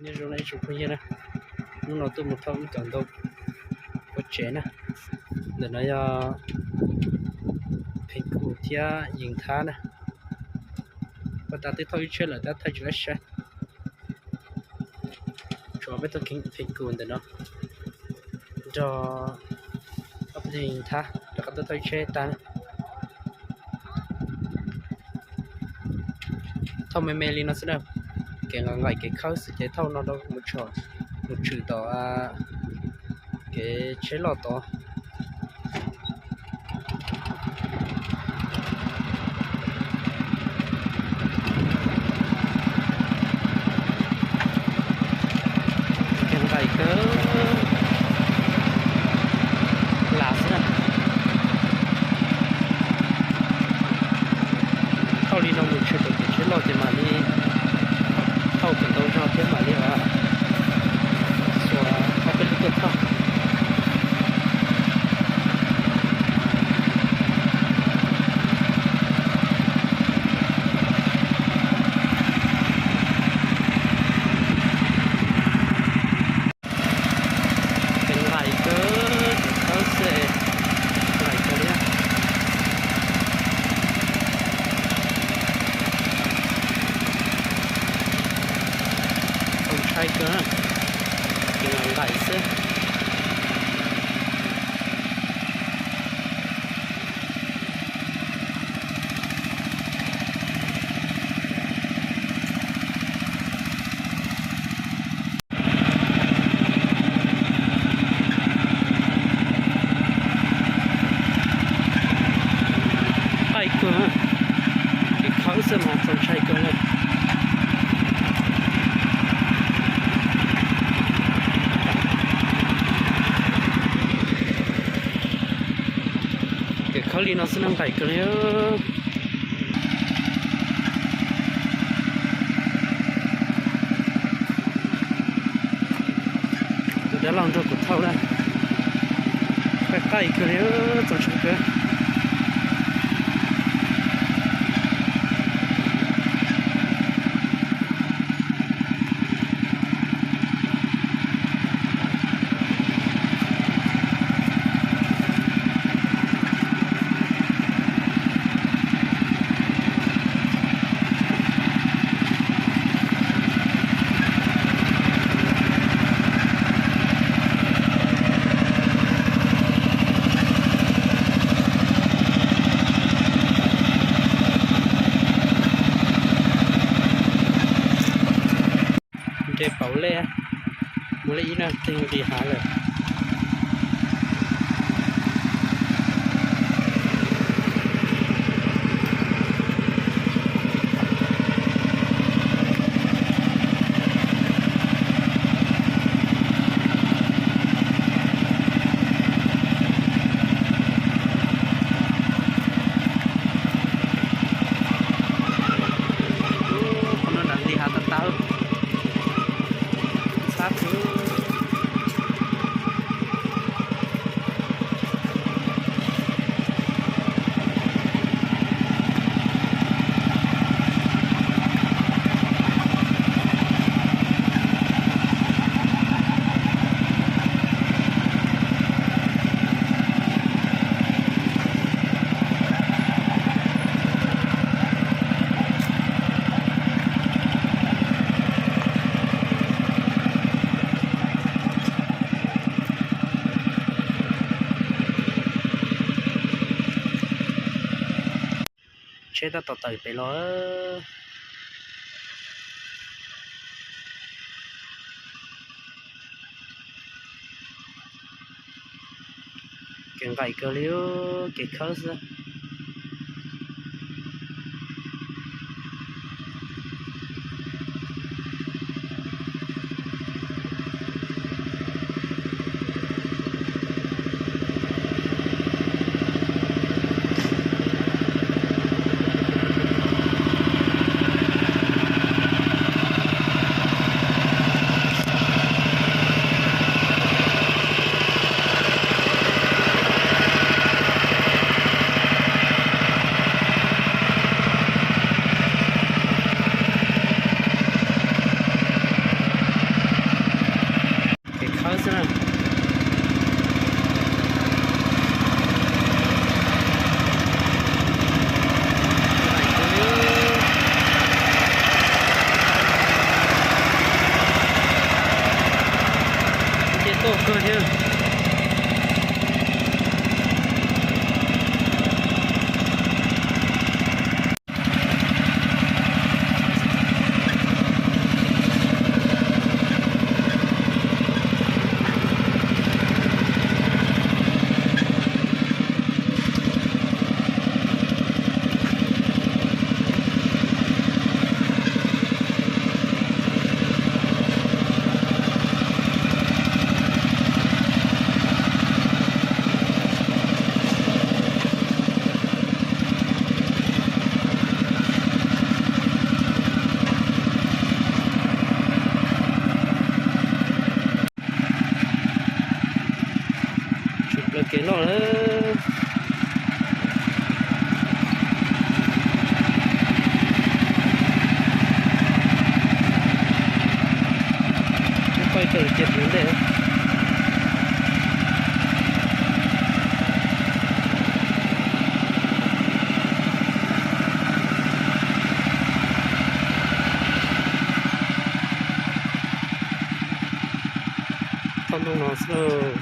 Nyob zoo na ib tsoom phooj ywg na, hnub no tuaj mus thauj wb cov ntoo ua tsev na. Ntawm no yog Pheej Kus thiab Yees Thab na. Pab tas twb thauj ib tsheb lawm tab thauj tsis laib saib. Tshuav peb tug Pheej Kus ntawm no nrog ob peb tug Yees Thab rov qab tuaj thauj ib tsheb tag na. Thauj me me li no xwb na, kev nqaim nqaim kev khawb xwb ces thauj no rau mus tshwm, mus tshwm tom kev tsheb loj tod. Kev nqaim kawg, lam xwb na. Thauj li no mus tshwm tom kev tsheb loj ces mam li thauj kom ntau zog thiab mam li xuas ob peb lub tuaj thauj. Kev nqaim kawg, kev khawb xwb, nqaim kawg li. Txaus ntshai kawg, kev nqaim xwb. Qaij kawg, kev khawb xwb mas txaus ntshai kawg na. Kev khawb li no xwb no nqaim kawg li. Tus dab laug nrog kuv thauj na, qaij qaij kawg li, txaus ntshai kawg. Nres paum lej, mus lej ib na, teg nqis hav lawm. Qhov no nram nqis hav tas tas, ntxhab kawg. Tsheb tab tom tawm pem los. Kev nqaim kawg li, kev khawb xwb. Lawv kev noj lawm. Poj ib tug cia tus ntej. Toj ntoo no xwb lauj.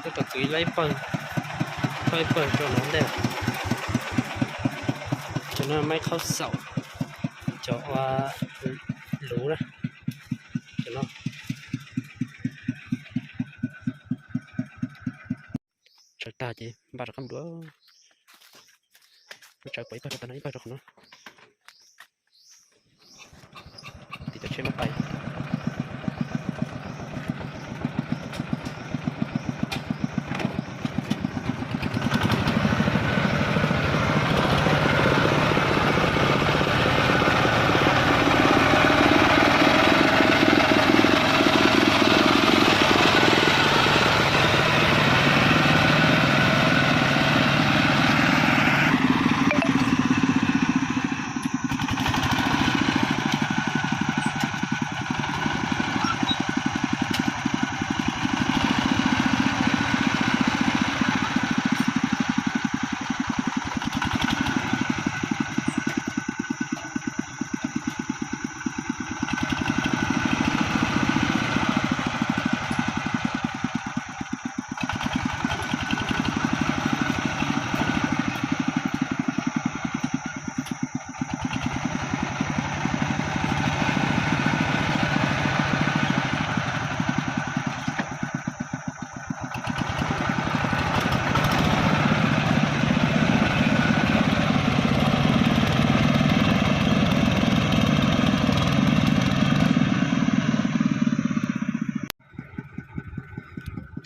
Twb tau kwv ib pawg, tau ib pawg rau no ntej. Cov no maib khaub xaum, cov ua luv na, cov no. Tsaws tag ces npaj rov qab mus dua. Tsaws pom ib pawg rau tag no, ib pawg rau qhov no. Tim cov tsheb muab pais.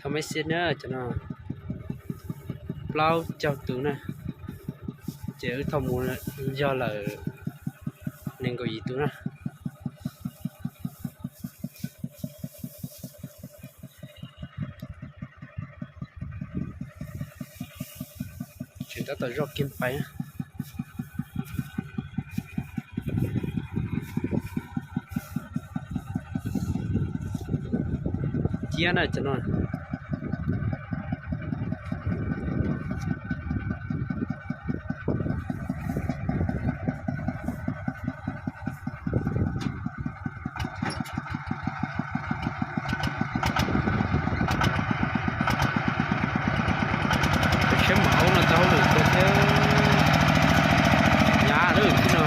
Thov mej xiab na, cov no plaub caug tus na, ces wb thauj mus yog lawm nees nkaum yim tus na. Tseem tab tom zoj kiag pais. Ciab na cov no. Siab mauv no tau lwm tus thiab, hnyav lawm tib no.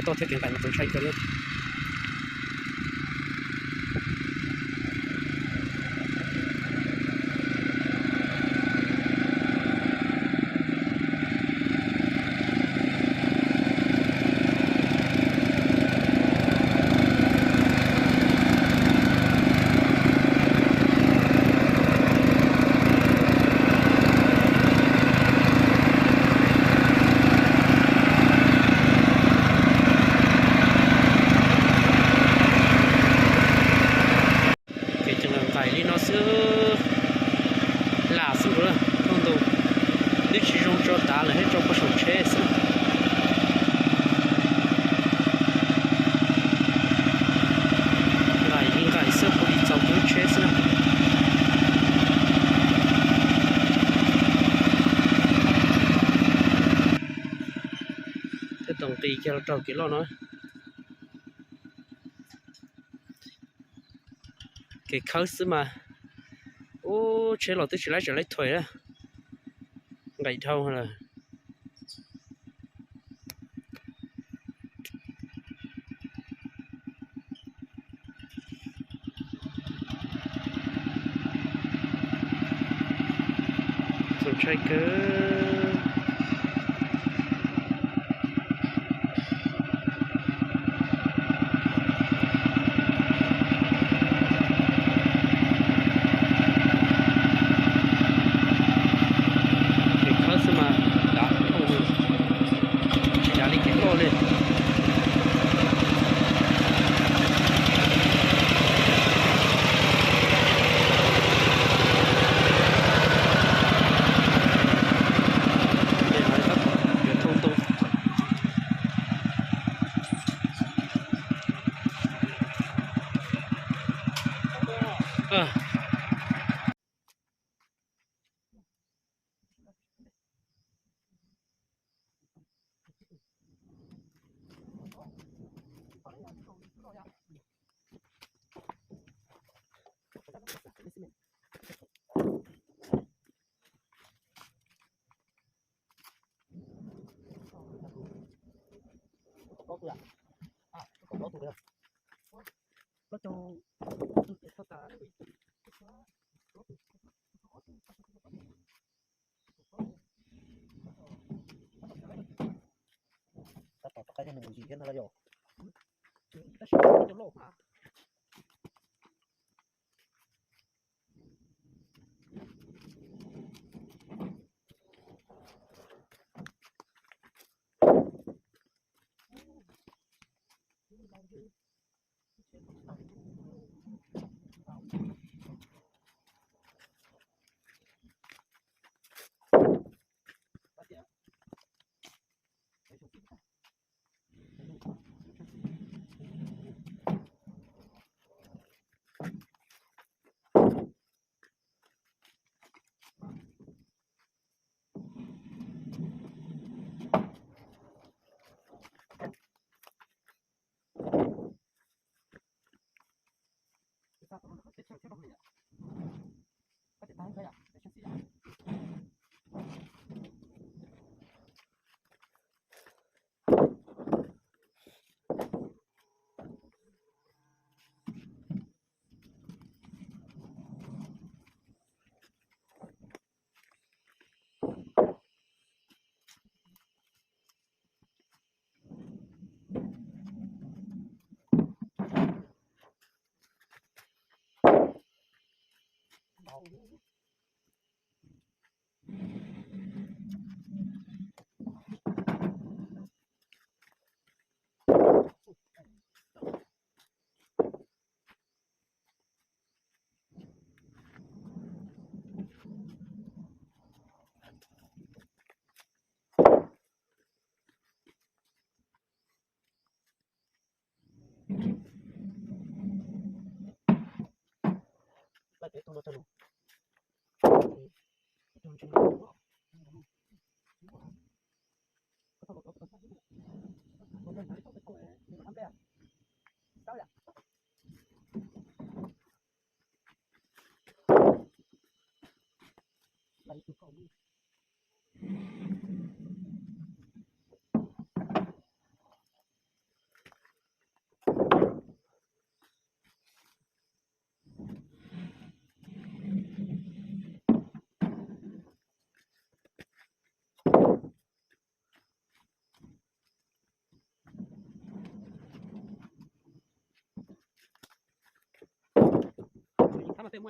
Toj thiab kev nqaim no txaus ntshai kawg li. Kev tseem nqaim li no xwb, lam xwb nkaus, thooj ntau, twb tsis zoo tso tav lawm, thiab tso pov saum tsheb xwb. Nqaim li nqaim xwb, puv li txaus lub tsheb xwb. Thiab tau nqis kiag los rau kev loj no. Kev khawb xwb mas, ub, tsheb los twb tsis laib tseem laib thuam, nqaim dhau lawm. Txaus ntshai kawg. Kev khawb xwb mas dav, tsis dav li kev loj li. Tab tom rov qab thiab, nws mus yim thiab no los yog. Cov me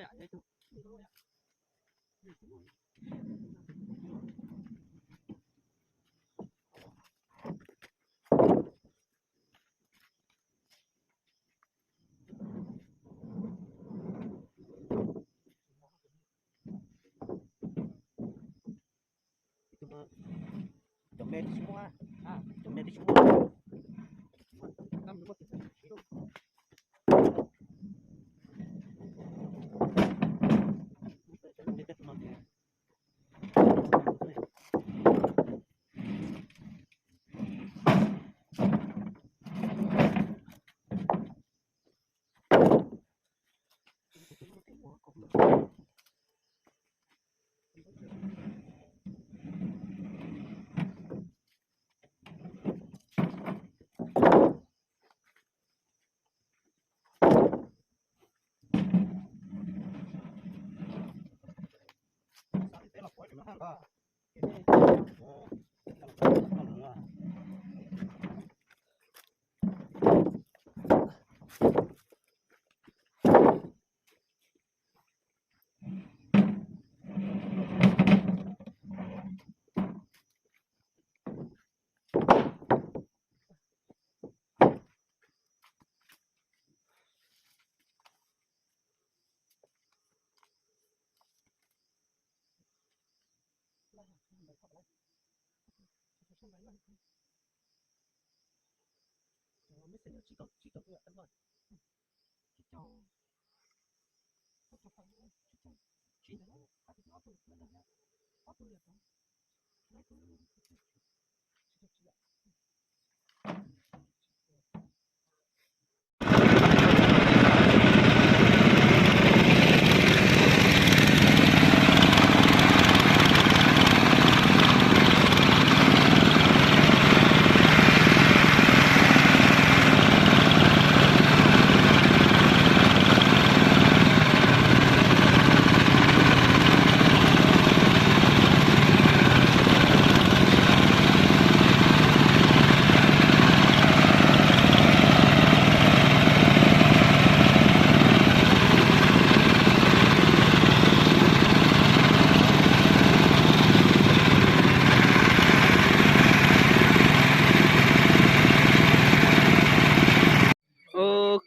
tsis muaj, cov me tsis muaj.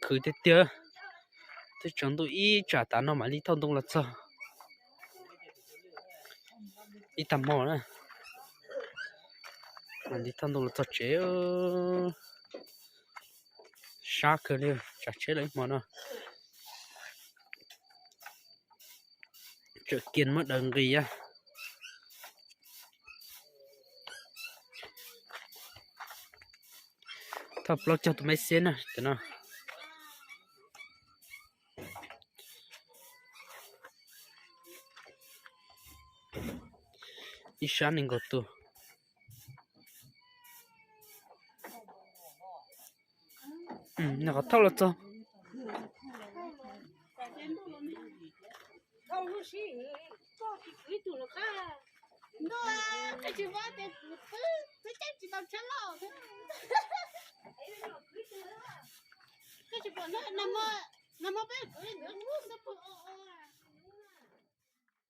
Khwv tiag tiag, twb tsaus ntuj ib tsam tav no mam li thauj ntoo los txog. Ib tag hmo na, mam li thauj ntoo los txog tsev. Sab kawg li, tsam tsheb los ib hmo no. Tsam kiag muab daws nqis. Thauj plaub caug tus maiv xeb na, cov no. Ib sab nees nkaum tus. Nws qhov thauj los txog.